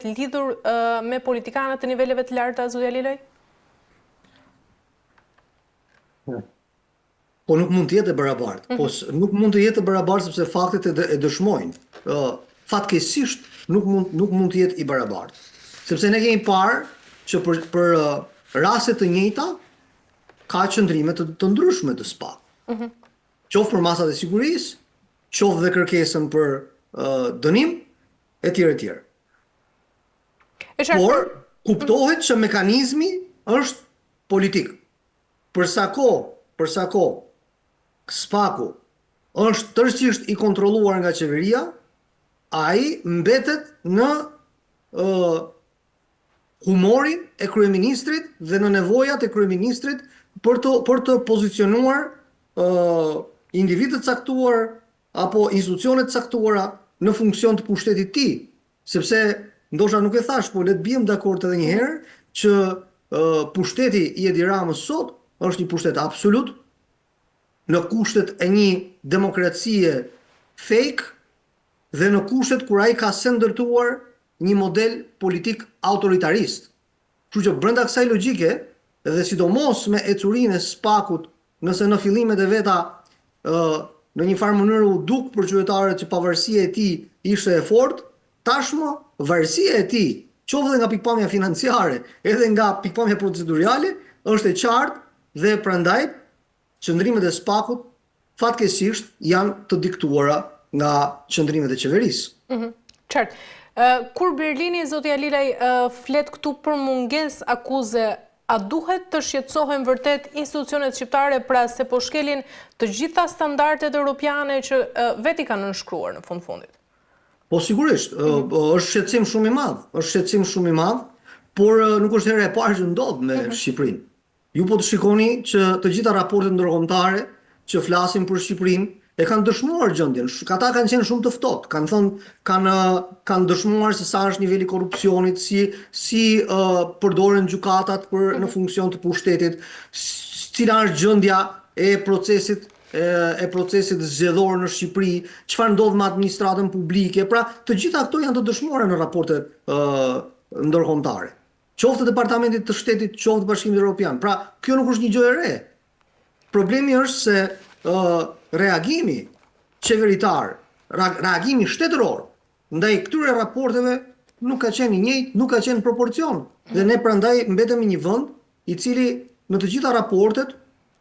Lidhur me politikanët të niveleve të larta, zoti Halilaj? Po nuk mund të jetë e barabartë. Po mhm. nuk mund të jetë e barabartë sepse faktet e, e dëshmojnë. Ë fatkeqësisht nuk mund nuk mund të jetë i barabartë. Sepse ne kemi parë që për për raste të njëjta ka qëndrime të, të ndryshme të SPAK. Mm -hmm. Qoftë për masat e sigurisë, qoftë dhe kërkesën për uh, dënim, etj etj. Por kuptohet që mekanizmi është politik. Për sa kohë, për sa kohë SPAK-u është tërësisht i kontrolluar nga qeveria, ai mbetet në ë humorin e kryeministrit dhe në nevojat e kryeministrit për të për të pozicionuar ë individë të caktuar apo institucione të caktuara në funksion të pushtetit të tij, sepse ndoshta nuk e thashë, po le të biem dakord edhe një herë që pushteti i Edi Ramës sot është një pushtet absolut në kushtet e një demokracie fake dhe në kushtet kur ai ka sendërtuar një model politik autoritarist. Kështu që brenda kësaj logjike dhe sidomos me ecurinë e SPAK-ut, nëse në fillimet e veta ë në një farë mënyre u duk për qytetarët që pavarësia e tij ishte e fortë, tashmë varësia e tij, qoftë edhe nga pikëpamja financiare, edhe nga pikëpamja proceduriale, është e qartë dhe prandaj Qëndrimet e SPAK-ut fatkeqësisht janë të diktuara nga qëndrimet e qeverisë. Mhm. Qartë. Kur Berlini, zoti Halilaj, flet këtu për mungesë akuze, a duhet të shqetësohen vërtet institucionet shqiptare pra se po shkelin të gjitha standardet europiane që vetë i kanë nënshkruar në fund fundit? Po sigurisht, mhm. është shqetësim shumë i madh, është shqetësim shumë i madh, por nuk është hera e parë që ndodh me mhm. Shqipërinë. Ju po të shikoni që të gjitha raportet ndërkombëtare që flasin për Shqipërinë e kanë dëshmuar gjendjen. Ata kanë qenë shumë të ftohtë, kanë thënë, kanë kanë dëshmuar se sa është niveli i korrupsionit, si si uh, përdoren gjykatat për në mhm. funksion të pushtetit, cila është gjendja e procesit e, e procesit zgjedhor në Shqipëri, çfarë ndodh me administratën publike. Pra, të gjitha këto janë të dëshmuara në raportet uh, ndërkombëtare. Qoftë të Departamentit të Shtetit, qoftë të Bashkimit Evropian. Pra, kjo nuk është një gjë e re. Problemi është se uh, reagimi qeveritar, reagimi shtetëror ndaj këtyre raporteve nuk ka qenë i njëjtë, nuk ka qenë në proporcion. Dhe ne prandaj mbetemi një vend i cili në të gjitha raportet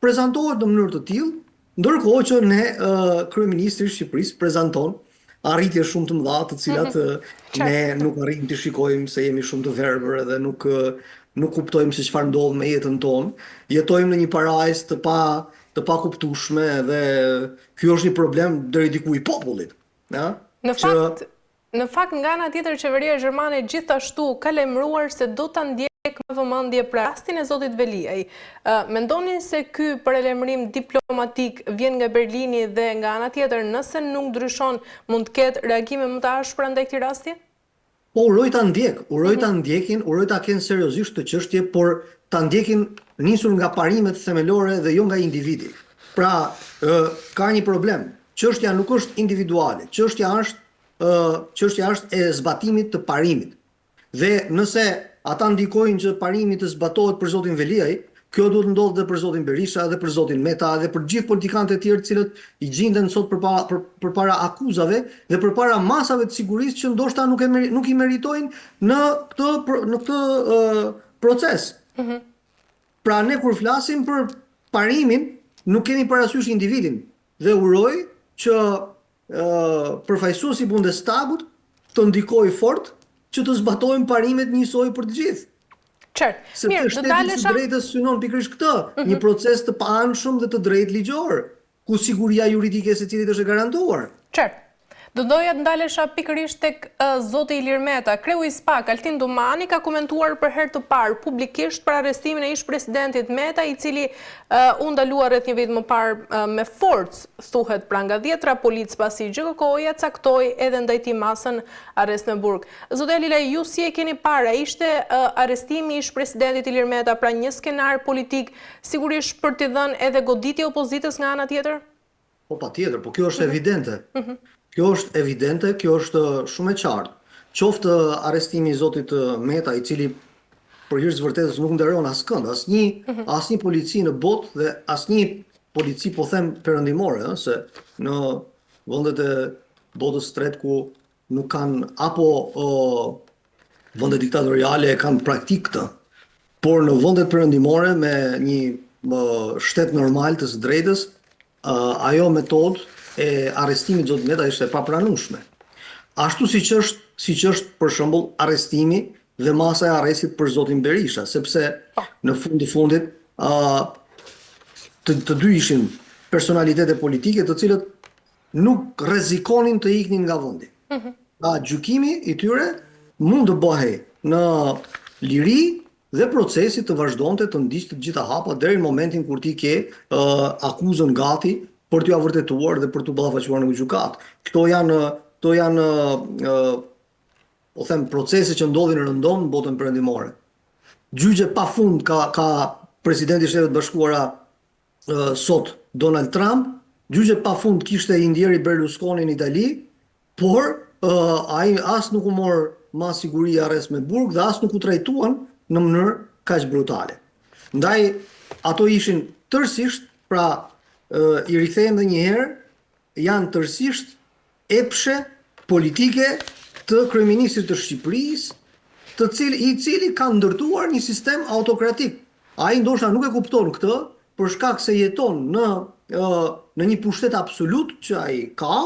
prezantohet në mënyrë të tillë, ndërkohë që ne kryeministri i Shqipërisë prezanton arritje shumë të mëdha, të cilat mm -hmm. ne nuk arrijmë t'i shikojmë se jemi shumë të verbër edhe nuk nuk kuptojmë se çfarë ndodh me jetën tonë. Jetojmë në një parajsë të pa të pakuptueshme dhe ky është një problem deri diku i popullit, ëh? Në fakt, Në fakt, nga ana tjetër qeveria gjermane gjithashtu ka lajmëruar se do ta ndjekë me vëmendje pra rastin e zotit Veliaj. Mendoni se ky paralajmërim diplomatik vjen nga Berlini dhe nga ana tjetër nëse nuk ndryshon mund të ketë reagime më të ashpra ndaj këtij rasti? Po uroj ta ndjek, uroj ta ndjekin, uroj ta kenë seriozisht këtë çështje, por ta ndjekin nisur nga parimet themelore dhe jo nga individi. Pra, ë ka një problem. Çështja nuk është individuale, çështja është ë çështja është e zbatimit të parimit. Dhe nëse ata ndikojnë që parimi të zbatohet për zotin Veliaj, kjo duhet të ndodhë dhe për zotin Berisha, edhe për zotin Meta, edhe për gjithë politikanët e tjerë të cilët i gjinden sot përpara për, përpara akuzave dhe përpara masave të sigurisë që ndoshta nuk e nuk i meritojnë në këtë në këtë ë proces. Mm -hmm. Pra ne kur flasim për parimin, nuk kemi parasysh individin dhe uroj që përfaqësuesi i Bundestagut të ndikojë fort që të zbatohen parimet njësoj për të gjithë. Qartë. Sepse Mirë, do shteti i së drejtës synon pikërisht këtë, mm -hmm. një proces të paanshëm dhe të drejtë ligjor, ku siguria juridike e secilit është e garantuar. Qartë. Do doja të ndalesha pikërisht tek zoti Ilir Meta. Kreu i SPAK, Altin Dumani, ka komentuar për herë të parë publikisht për arrestimin e ish-presidentit Meta, i cili u ndalua rreth një vit më parë me forcë, thuhet pra nga dhjetra policë pasi GJKKO-ja caktoi edhe ndaj tij masën arrest me burg. Zoti Halilaj, ju si e keni parë, a ishte arrestimi i ish-presidentit Ilir Meta pra një skenar politik, sigurisht për t'i dhënë edhe goditje opozitës nga ana tjetër? Po patjetër, po kjo është mhm. evidente. Mhm. Kjo është evidente, kjo është shumë e qartë. Qoftë arrestimi i zotit Meta, i cili për hir të vërtetës nuk nderon askënd, asnjë mhm. asnjë polici në botë dhe asnjë polici po them perëndimore, ëh, se në vendet e botës së tretë ku nuk kanë apo ë vende diktatoriale e kanë praktikë këtë. Por në vendet perëndimore me një më, shtet normal të së drejtës, ajo metodë e arrestimit të zotit Meta ishte e papranueshme. Ashtu siç është, siç është për shembull arrestimi dhe masa e arrestit për zotin Berisha, sepse po. në fund të fundit ë të, të dy ishin personalitete politike të cilët nuk rrezikonin të iknin nga vendi. Mm -hmm. Pra gjykimi i tyre mund të bëhej në liri dhe procesi të vazhdonte të ndiqte të gjitha hapat deri në momentin kur ti ke uh, akuzën gati për t'ua vërtetuar dhe për t'u ballafaquar në gjykatë. Këto janë këto janë uh, po them procese që ndodhin rëndom në botën perëndimore. Gjyqe pafund ka ka presidenti i Shteteve të Bashkuara uh, sot Donald Trump, gjyqe pafund kishte i ndjeri Berlusconi në Itali, Por, ai as nuk u mor masë sigurie arrest me burg dhe as nuk u trajtuan në mënyrë kaq brutale. Ndaj, ato ishin tërësisht, pra, i rikthehem edhe një herë, janë tërësisht epshe politike të kryeministrit të Shqipërisë, të cil, i cili ka ndërtuar një sistem autokratik. Ai ndoshta nuk e kupton këtë, për shkak se jeton në në një pushtet absolut që ai ka,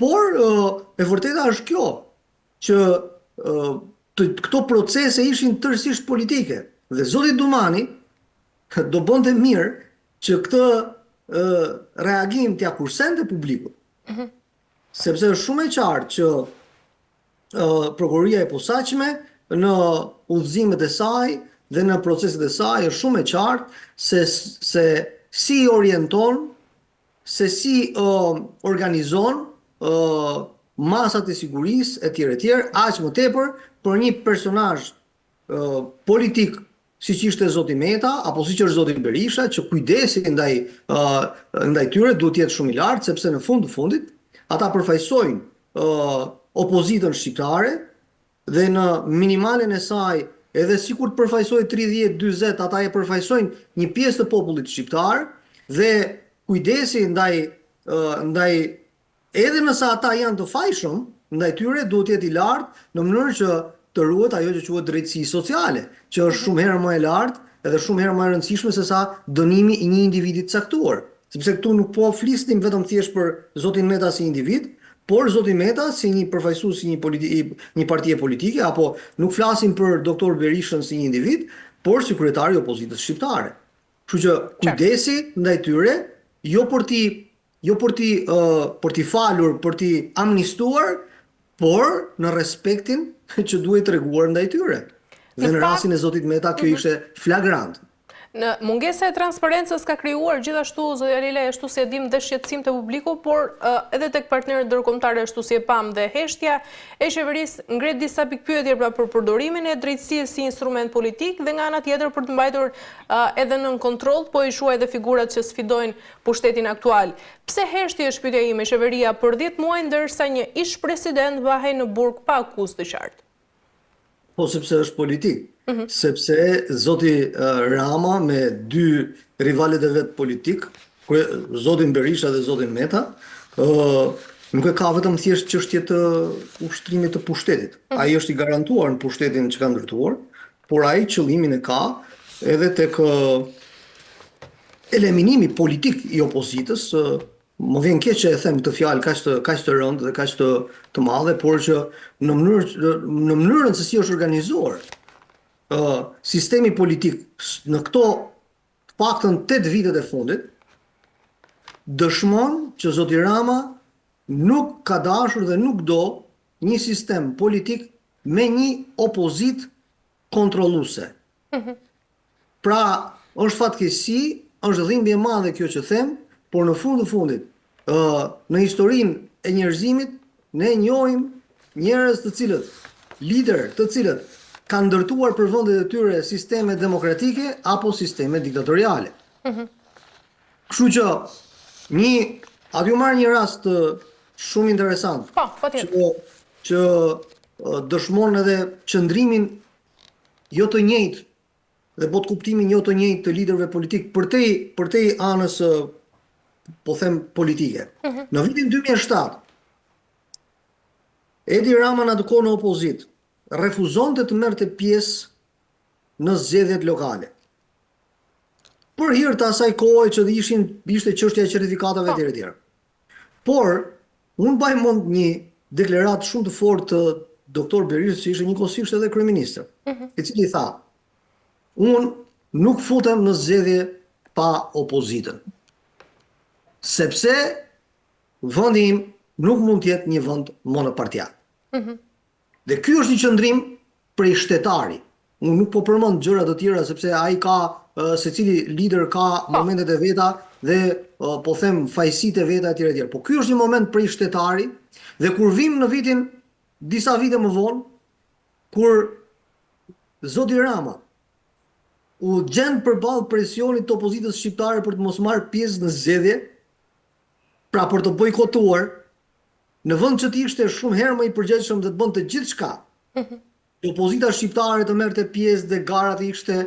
Por e vërteta është kjo, që të, këto procese ishin tërësisht politike dhe zoti Dumani do bënte mirë që këtë reagim t'ia kursente publikut. Mm -hmm. Sepse është shumë e qartë që prokuroria e posaçme në udhëzimet e saj dhe në proceset e saj është shumë e qartë se se si i orienton se si organizon masat e sigurisë etj etj, aq më tepër për një personazh politik siç ishte zoti Meta apo siç është zoti Berisha, që kujdesi ndaj ndaj tyre duhet të jetë shumë i lartë sepse në fund të fundit ata përfaqësojnë opozitën shqiptare dhe në minimalen e saj edhe sikur të përfaqësojë 30, 40, ata e përfaqësojnë një pjesë të popullit shqiptar dhe kujdesi ndaj ndaj edhe nëse ata janë të fajshëm, ndaj tyre duhet të jetë i lartë në mënyrë që të ruhet ajo që quhet drejtësi sociale, që është shumë herë më e lartë edhe shumë herë më e rëndësishme sesa dënimi i një individi të caktuar. Sepse këtu nuk po flisnim vetëm thjesht për zotin Meta si individ, por zoti Meta si një përfaqësues i një politi i një partie politike apo nuk flasim për doktor Berishën si një individ, por si kryetar i opozitës shqiptare. Kështu që kujdesi ndaj tyre, jo për t'i jo për t'i për t'i falur, për t'i amnistuar, por në respektin që duhej treguar ndaj tyre. Dhe në rastin e zotit Meta kjo mhm. ishte flagrant. Në mungesa e transparencës ka krijuar gjithashtu, zoti Halilaj, ashtu si e dimë dhe shqetësim te publiku, por edhe tek partnerët ndërkombëtarë ashtu si e pamë dhe heshtja e qeverisë ngre disa pikëpyetje pra për përdorimin e drejtësisë si instrument politik dhe nga ana tjetër për të mbajtur edhe nën kontroll, po i shuaj dhe figurat që sfidojnë pushtetin aktual. Pse heshti është pyetja ime qeveria për 10 muaj ndërsa një ish-president mbahej në burg pa akuzë të qartë? Po sepse është politik. Mm -hmm. Sepse zoti Rama me dy rivalët e vet politik, zotin Berisha dhe zotin Meta, ë nuk e ka vetëm thjesht çështje të ushtrimit të pushtetit. Mm -hmm. Ai është i garantuar në pushtetin që ka ndërtuar, por ai qëllimin e ka edhe tek eliminimi politik i opozitës, Më vjen keq që e them këtë fjalë kaq të kaq të rëndë dhe kaq të të madhe, por që në mënyrë në mënyrën se si është organizuar ë sistemi politik në këto të paktën 8 vitet e fundit dëshmon që zoti Rama nuk ka dashur dhe nuk do një sistem politik me një opozitë kontrolluese. Mhm. Pra, është fatkeqësi, është dhimbje e madhe kjo që them, por në fund të fundit, ë në historinë e njerëzimit ne njohim njerëz të cilët, liderë të cilët kanë ndërtuar për vendet e tyre sisteme demokratike apo sisteme diktatoriale. Mhm. Kështu që një a t'ju marr një rast shumë interesant. Po, patjetër. Që që. dëshmon edhe qëndrimin jo të njëjtë dhe botëkuptimin jo të njëjtë të liderëve politikë përtej përtej anës po them politike. Mm -hmm. Në vitin 2007 Edi Rama në atë kohë në opozitë refuzonte të merrte pjesë në zgjedhjet lokale. Për hir të asaj kohe që ishin ishte çështja e certifikatave etj etj. Por unë mbaj mend një deklaratë shumë të fortë të doktor Berishës që ishte njëkohësisht edhe kryeministër, mm -hmm. i cili tha: "Unë nuk futem në zgjedhje pa opozitën. Sepse vendi im nuk mund të jetë një vend monopartiak." Mm -hmm. Dhe ky është një qëndrim prej shtetari. Unë nuk po përmend gjëra të tjera sepse ai ka secili lider ka po. momentet e veta dhe po them fajësitë e veta etj etj. Po ky është një moment prej shtetari dhe kur vim në vitin disa vite më vonë kur zoti Rama u gjend përballë presionit të opozitës shqiptare për të mos marrë pjesë në zgjedhje, pra për të bojkotuar, Në vend që të ishte shumë herë më i përgjegjshëm dhe të bënte gjithçka, që opozita shqiptare të merrte pjesë dhe gara të ishte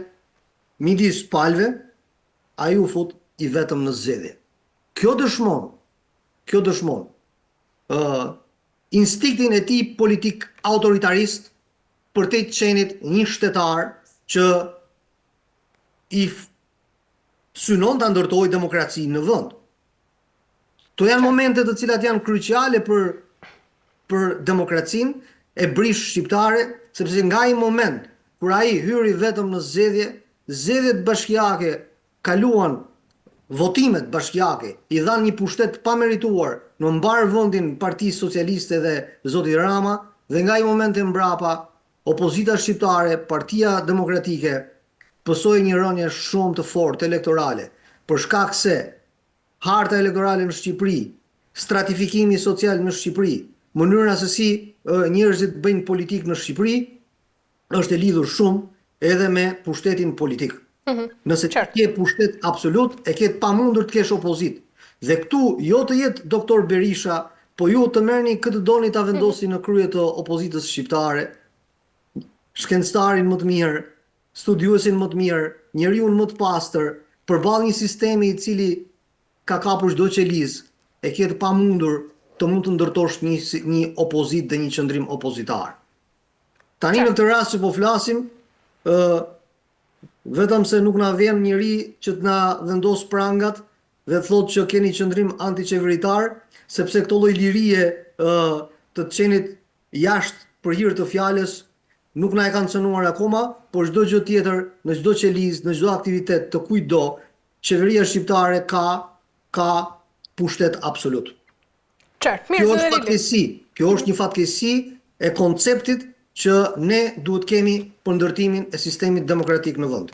midis palëve, ai u fut i vetëm në zgjedhje. Kjo dëshmon, kjo dëshmon ë instinktin e tij politik autoritarist përtej të qenit një shtetar që i synon ta ndërtojë demokracinë në vend. Këto janë momente të cilat janë kruciale për për demokracinë e brishtë shqiptare, sepse nga ai moment kur ai hyri vetëm në zgjedhje, zgjedhjet bashkiake kaluan votimet bashkiake i dhanë një pushtet të pamerituar në mbarë vendin Partisë Socialiste dhe zotit Rama dhe nga ai moment e mbrapa opozita shqiptare, Partia Demokratike pësoi një rënie shumë të fortë elektorale për shkak se Harta elektorale në Shqipëri, stratifikimi social në Shqipëri, mënyra se si njerëzit bëjnë politikë në Shqipëri është e lidhur shumë edhe me pushtetin politik. Mhm. Nëse ti ke pushtet absolut, e ke të pamundur të kesh opozitë. Dhe këtu jo të jetë doktor Berisha, po ju të merrni kë të doni ta vendosni në krye të opozitës shqiptare, shkencëtarin më të mirë, studiuesin më të mirë, njeriun më të pastër, përballë një sistemi i cili ka kapur çdo qelizë, e ke të pamundur të mund të ndërtosh një një opozitë dhe një qëndrim opozitar. Tani në këtë rast që po flasim, ë vetëm se nuk na vjen njeri që të na vendosë prangat dhe të thotë që keni qëndrim antiqeveritar, sepse këto lloj lirie ë të të qenit jashtë për hir të fjalës nuk na e kanë cënuar akoma, por çdo gjë tjetër në çdo qelizë, në çdo aktivitet të kujtdo, qeveria shqiptare ka ka pushtet absolut. Qartë. Mirë, Kjo është fatkeqësi. Kjo është një fatkeqësi e konceptit që ne duhet kemi për ndërtimin e sistemit demokratik në vend.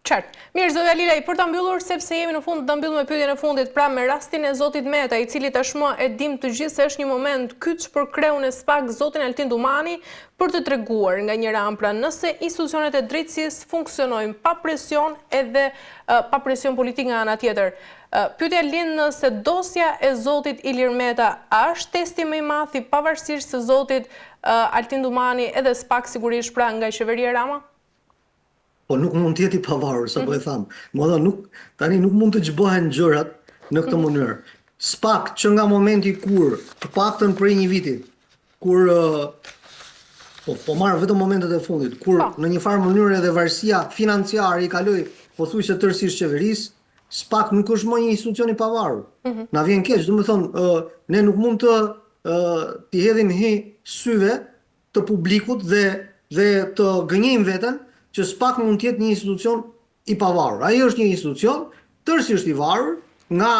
Qartë. Mirë, zoti Halilaj, për ta mbyllur, sepse jemi në fund, ta mbyllim me pyetjen e fundit, pra me rastin e zotit Meta, i cili tashmë e dimë të gjithë se është një moment kyç për kreun e SPAK, zotin Altin Dumani, për të treguar nga njëra anë pra nëse institucionet e drejtësisë funksionojnë pa presion edhe pa presion politik nga ana tjetër. Pyetja lind nëse dosja e zotit Ilir Meta a është testi më i madh i pavarësisë së zotit Altin Dumani edhe SPAK sigurisht pra nga qeveria Rama? Po nuk mund të jetë i pavarur, sapo e mhm. thamë. Më dhe nuk, tani nuk mund të zhbëhen gjërat në këtë mhm. mënyrë. SPAK që nga momenti kur, të paktën prej një viti, kur po, po marr vetëm momentet e fundit, kur po. në një farë mënyrë edhe varësia financiare i kaloi pothuajse tërësisht qeverisë, SPAK nuk është më një institucion i pavarur. Mm -hmm. Na vjen keq, domethënë, ne nuk mund të t'i hedhim hi syve të publikut dhe dhe të gënjejmë veten që SPAK mund të jetë një institucion i pavarur. Ai është një institucion tërësisht i varur nga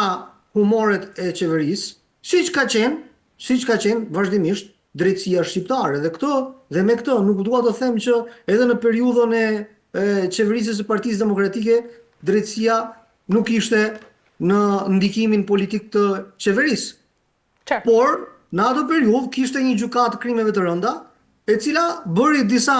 humoret e qeverisë, siç ka qenë, siç ka qenë vazhdimisht drejtësia shqiptare. Dhe këtë dhe me këtë nuk dua të them që edhe në periudhën e, e qeverisjes së Partisë Demokratike drejtësia nuk ishte në ndikimin politik të qeverisë. Qartë. Por, në atë periudhë kishte një gjykatë të krimeve të rënda, e cila bëri disa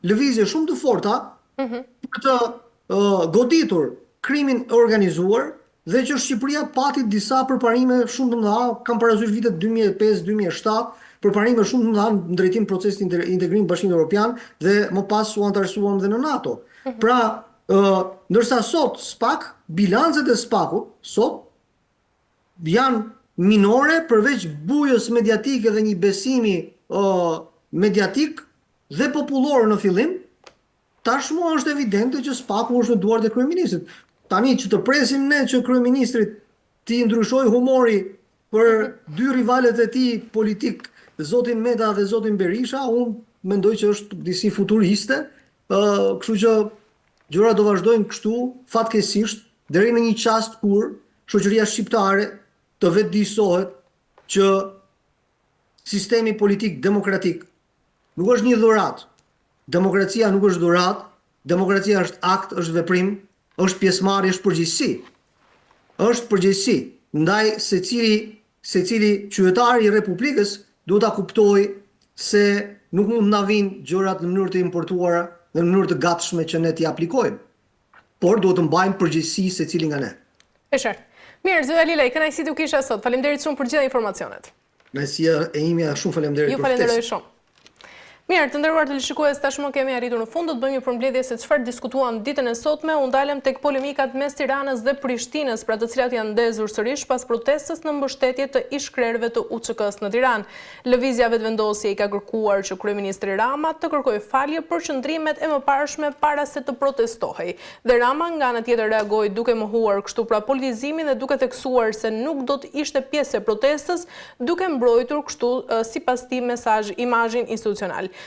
lëvizje shumë të forta mhm. për të uh, goditur krimin e organizuar dhe që Shqipëria pati disa përparime shumë të mëdha, kam parasysh vitet 2005-2007. përparime shumë të mëdha në drejtim të procesit të integrimit në Bashkimin Evropian dhe më pas u anëtarësuam dhe në NATO. Mhm. Pra, ë ndërsa sot SPAK, bilancet e SPAK-ut sot janë minore përveç bujës mediatike dhe një besimi ë mediatik dhe popullor në fillim, Tashmë është evidente që SPAK-u është në duart e kryeministrit. Tani që të presim ne që kryeministrit t'i ndryshojë humori për dy rivalët e tij politikë, zotin Meta dhe zotin Berisha, unë mendoj që është disi futuriste, kështu që gjërat do vazhdojnë kështu fatkeqësisht deri në një çast kur shoqëria shqiptare të vetëdijësohet që sistemi politik demokratik nuk është një dhuratë. Demokracia nuk është dhuratë, demokracia është akt, është veprim, është pjesëmarrje, është përgjegjësi. Është përgjegjësi. Ndaj secili secili qytetar i Republikës duhet ta kuptojë se nuk mund të na vijnë gjërat në mënyrë të importuara dhe në mënyrë të gatshme që ne t'i aplikojmë. Por duhet të mbajmë përgjegjësi secili nga ne. E qartë. Mirë, zoti Halilaj, kënaqësi t'ju kisha sot. Faleminderit shumë për gjitha informacionet. Kënaqësia e imja, shumë faleminderit për ftesën. Ju falenderoj shumë. Mirë, të nderuar teleshikues, tashmë kemi arritur në fund, do të bëjmë një përmbledhje se çfarë diskutuam ditën e sotme, u ndalëm tek polemikat mes Tiranës dhe Prishtinës, pra të cilat janë ndezur sërish pas protestës në mbështetje të ish-krerëve të UÇK-së në Tiranë. Lëvizja Vetëvendosje i ka kërkuar që kryeministri Rama të kërkojë falje për qëndrimet e mëparshme para se të protestohej. Dhe Rama nga ana tjetër reagoi duke mohuar kështu pra politizimin dhe duke theksuar se nuk do të ishte pjesë e protestës, duke mbrojtur kështu sipas tij mesazh imazhin institucional.